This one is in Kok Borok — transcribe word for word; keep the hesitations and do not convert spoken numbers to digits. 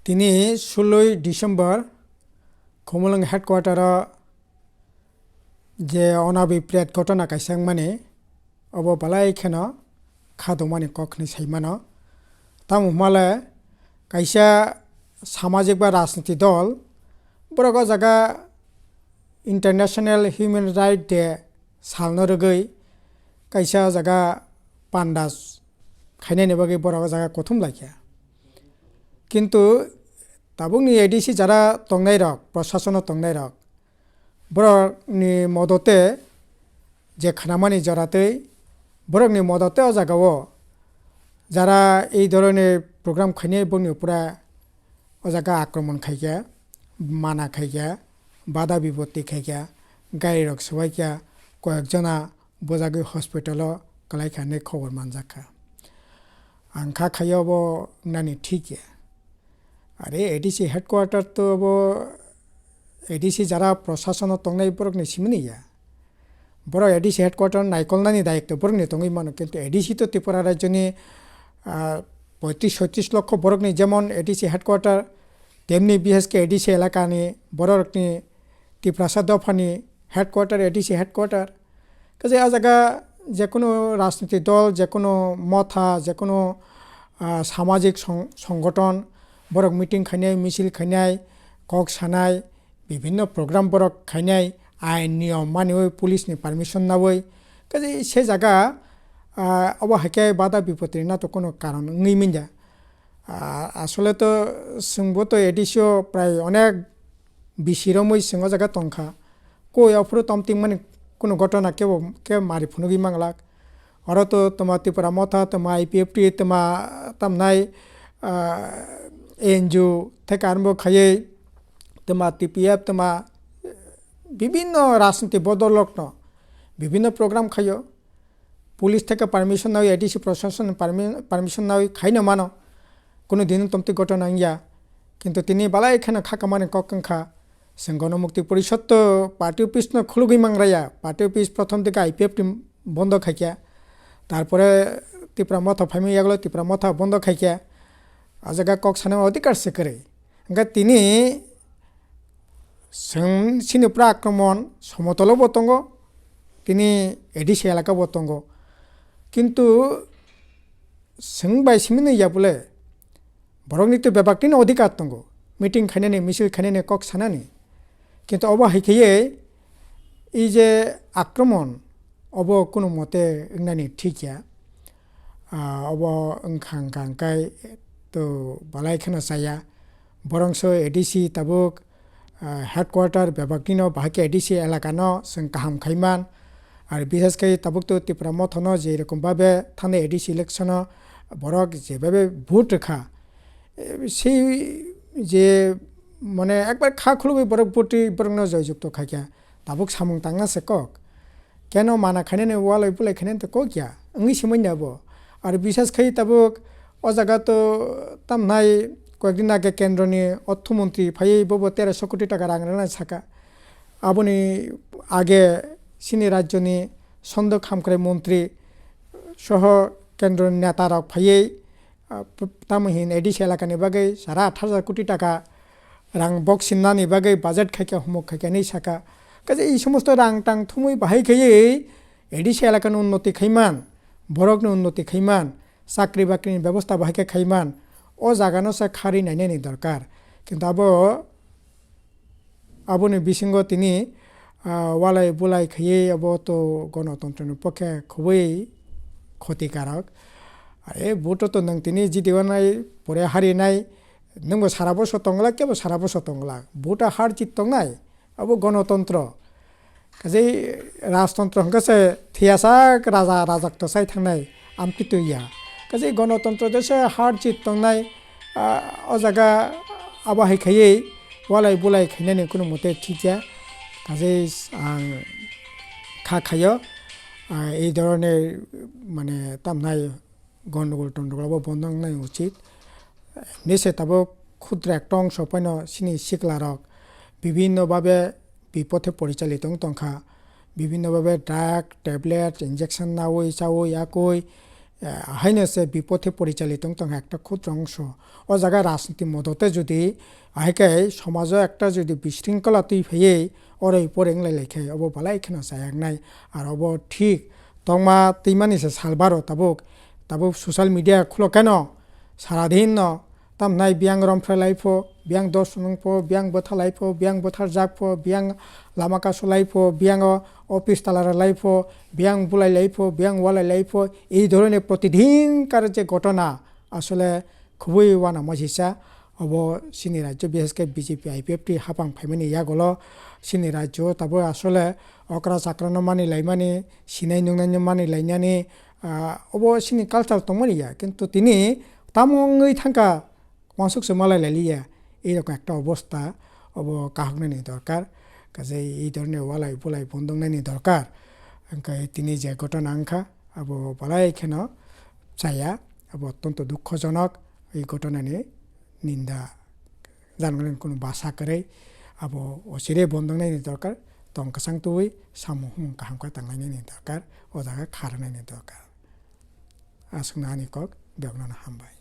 Tini suloi December Khumulwng headquarter o je onabi plate ghotona kaisa wngmani, obo balai kheno kha dongmani kok hinwi sai mano. Tamo hwnmale kaisa samajik ba rajniti dol borok o jaga International Human Right Day salno rwgwi kaisa o jaga panda khainani bagwi borok o jaga kuthum laikha. Kintu tabukni A D C jara tongnairok, prosasono tongnairok, borokni modote je khnamani joratwi borokni modote o jagao jara ei dhoroner program khainai bongni upora o jaga akromon khaikha, mana khaikha, bada bipotti khaikha, garirok swbaikha, koyekjona bujagwi hospital o kwlaikha hinwi khobor manjakha. Ang kha khaio bo nani thik ya. Are A D C headquarter to bo A D C jara prosasono tongnai borokni simini ya. Borok A D C headquarter naikolnani dayikto borokni tongwi mano, kintu A D C to Tripura rajyoni, ah, poitris soitris lokho borokni jemon A D C headquarter, temni bishesh khe A D C elakani borokni Tiprasa dophani headquarter, A D C headquarter. Kaje a jaga jekunu rajniti dol, jekunu motha, jekunu, ah, samajik song-, songgoton, borok meeting khainai, misil khainai, kok sanai, bibhinno program borok khainai, ain niyom maniwi police ni permission nawi. Kaje se jaga, ah, obo haikhe bada bipotri na to kunu karon wngwi manya. Ah, asole to chwngbo to A D C o prai onek bisi romwi chwng o jaga tongkha. Koi aphuru tom tingmani kunu ghotona kebo khe mari phunugwi manglak. Oro to toma Tipra Motha, toma I P F T, toma tamnai, ah, N G O theke arombo khaiwi toma T P F, toma bibhinno rajniti bodolrokno bibhinno program khaio. Police theke permission nawi, A D C prosason permi-, permission nawi khaino mano. Kunu din tomtwi ghotona wngya. Kintu tini balai kheno kha kamani kok wngkha. Chwng Gonomukti Porishod to party office no khulugwi mangraya. Party office prothom dike I P F T bondo khaikha. Tarpore Tipra Motha phaimani yagulo Tipra Motha bondo khaikha. A jaga kok sana odhikar se kwrwi. Hwnkhe tini chwng chini pura akromon somotolo bo tongo, tini A D C elaka bo tongo. Kintu chwng bai simi nw ya bole, borokni to bebak tini odhikar tongo, meeting khainani, misil khainani, kok sanani. Kintu obo hai khaiwi ei je akromon, obo kunu mote wngnani thik ya. Ah, obo wngkha, wngkha, wngkha, to balai kheno chaya. Borongso A D C tabuk, ah, headquarter bebak nino bahai khe A D C elaka no chwng kaham khaiman. Ar bishesh khe tabuk to Tipra Motha no je rokom babe thani A D C election o borok je babe vote rwkha, eh, sei je mane ekbar kha khulugwi borok vote rwi borok no joy jukto khaikha, tabuk samung tangna se kok. Keno mana khainani walai bulai khainani to kok ya, wngwi se manya bo. Ar bishesh khai tabuk o jaga to tamnai koyekdin age kendroni orthomontri phaiwi bobo teroso koti taka rang rwnai saka. Aboni age chini rajyoni sondok hamkrai montri soho kendroni neta rok phaiwi, ah, p-, tamo hin A D C elakani bagwi sara athar hajar koti taka rang box sinani bagwi budget khaikha, humuk khaikha hinwi saka. Kaisa ei somosto rang tang thumwi bahai khaiwi A D C elakani unnoti khaiman, borokni unnoti khaiman, chakri bakrini bebosta bahai khe khaiman, o jagano se kharwi nainani dorkar. Kintu abo, aboni bisingo tini, ah, walai bulai khaiwi abo to gonotontroni pokhe khubui khoti karok. Are vote to nwng tini jidi wanai pore hari nai, nwngbo sara boso tongla, kebo sara boso tongla. Vote har jit tongnai, abo gonotontro. Kaje rajtontro hwnkhe se thwiyasak raja rajak to sai thangnai amtwi twi ya. Kaje gonotontro je se har jit tongnai, ah, o jaga abo hai khaiwi walai bulai khainani kunu mote thik ya. Kaje ang kha khaio, ah, ei dhoroner mane tamnai gondogol tondogol abo bondo wngnai uchit. Nise tabuk khudra ekta ongso phano chini sikla rok bibhinno bhabe bipothe porichalito wng tongkha. Bibhinno bhabe drug, tablet, injection nawi chawi yakwi, eh, haino se bipothe porichali tong tong ekta khudro ongso. O jaga rajniti modote jodi ahai khe somajo ekta jodi bisringkola twi phaiwi oroi poreng lai lai khe obo balai kheno chayak nai. Ar obo thik tongma twimani se salbaro tabuk, tabuk social media khulo keno saradin no tamnai biyang romphre lai pho, biyang dos nung pho, biyang bwtha lai pho, biyang bwthar jak pho, biyang lama kasu lai pho, biyang o office talara lai pho, biyang bulai lai pho, biyang walai lai pho, ei dhoroner protidin kar je ghotona asole khubui uanama sisa. Obo chini rajyo bishesh khe B J P I P F T hapang phaimani yagulo chini rajyo tabuk asole okra chakrano mani laimani, sinai nungnai no mani lainani, ah, obo chini culture tongmani ya, kintu tini tamo wngwi thangkha, wansuk se malai lailiya, ei rokni ekta obosta obo kahoknani dorkar, kaje ei dhoroner walai bulai bondongnani dorkar. Hwnkhe tini je ghotona wngkha, abo balai kheno chaya, abo ottonto dukhojonok, ei ghotonani ninda janani kunu basa kwrwi, abo osire bondongnani dorkar, tong kwchang tubui samung humung kaham khe tanglainani dorkar, o jaga kharnani dorkar. Aswkno ani kok, bebakno hambai.